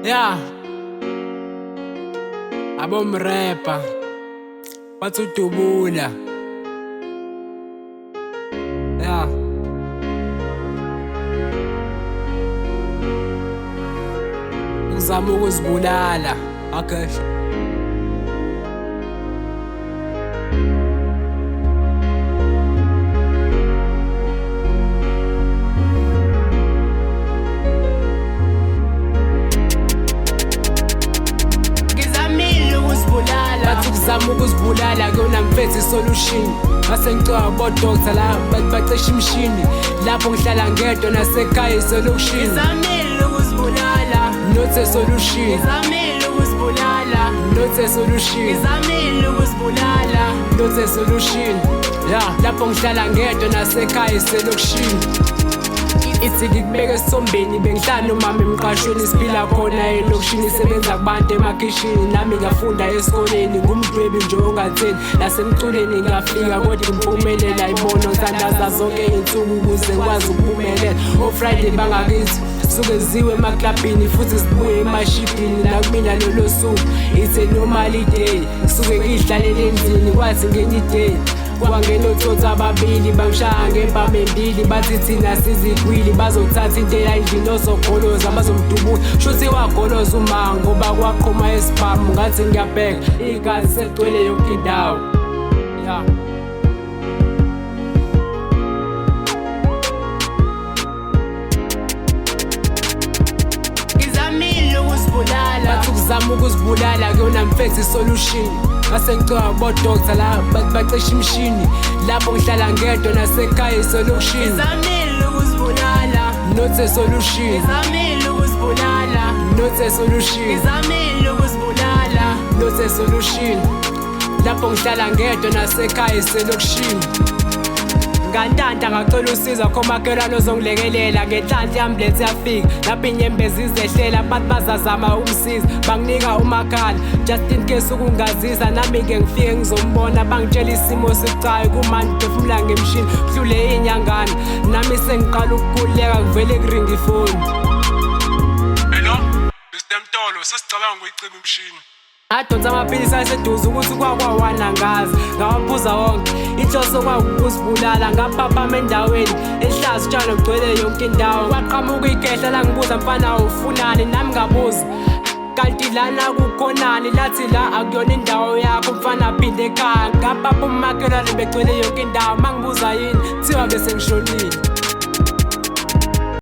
Yeah. Abomrepa bathi udubula. Yeah. Uzama ukuzibulala. Okay. Ngizamile ukuzibulala. Bathi ukuzama ukuzibulala kuyona mfethu isolution. Base ngicwa bo-doctor la bathi bacishe imishini. Lapho ngihlala ngedwa nasekhaya isolution. Ngizamile ukuzibulala. Not a solution. Ngizamile ukuzibulala. Not a solution. Ngizamile ukuzibulala. Not a solution. Yeah, lapho ngihlala ngedwa nasekhaya iselokishini. Ithi ngikubeke esithombeni, bengihlala nomama emqashweni, siphila khona elokishini, sebenza kubantu emakhishini. Nami ngafunda esikoleni, ngumdwebi nje ongatheni, nasemculeni ngafika kodwa impumelelo ayibona. Ngithandaza zonke iy'nsuku ukuze ngikwazi ukuphumelela. O-Friday bangakithi suke ziwe emaklabhini futhi sibuye emashibhini. Nakumina lolo suku it's a normal day, suke ngiyihlalele endlini. Kwathi ngenye i-day kwangena otsotsi ababili, bangishaya ngempama embili, bathi thina sizigwili, bazothatha intela endlini, ozogoloza bazomdubula. Shuthi wagoloza uma ngoba kwaqhuma isibhamu, ngathi ngiyabheka igazi seligcwele yonke indawo. Yeah. Ngizamile ukuzibulala. Bathi ukuzama ukuzibulala kuyona mfethu isolution. Base ngicwa bo-doctor la bathi bacishe imishini. Lapho ngihlala ngedwa nasekhaya iselokishini. Ngizamile ukuzibulala. Not a solution. Ngizamile ukuzibulala. Not a solution. Ngizamile ukuzibulala. Not a solution. Lapho ngihlala ngedwa nasekhaya iselokishini. Ngantanta ngacela usizo komakhelwane ozongilekelela. Ngenhlanhla i-ambulance yafika lapho inyembezi izehlela, bathi bazazama ukumsiza, banginika umakhala just in case ukungazisa. Nami-ke ngifike ngizombona, bangitshela isimo sibucayi, kumanje uphefumula ngemishini, kuhlule iy'nyangana. Nami sengiqala ukukhuleka, kuvele kuringa ifoni. Hello, Mr. Mtolo, sesicabanga ukuyicima imishini. Ngadonsa amaphilisi aseduze ukuthi kwakwawana ngazi, ngawaphuza wonke, inhloso kwakukuzibulala. Ngaphaphama endaweni ehlaza utshani kugcwele yonke indawo. Kwaqhamuka igehla langibuza, mfana ufunani? Nami ngabuza, kanti lana kukhonani? Lathi la akuyona indawo yakho mfana, phinde ekhaya. Ngaphapha umakhelwane begcwele yonke indawo, mangibuza yini, kuthiwa bese ngishonile.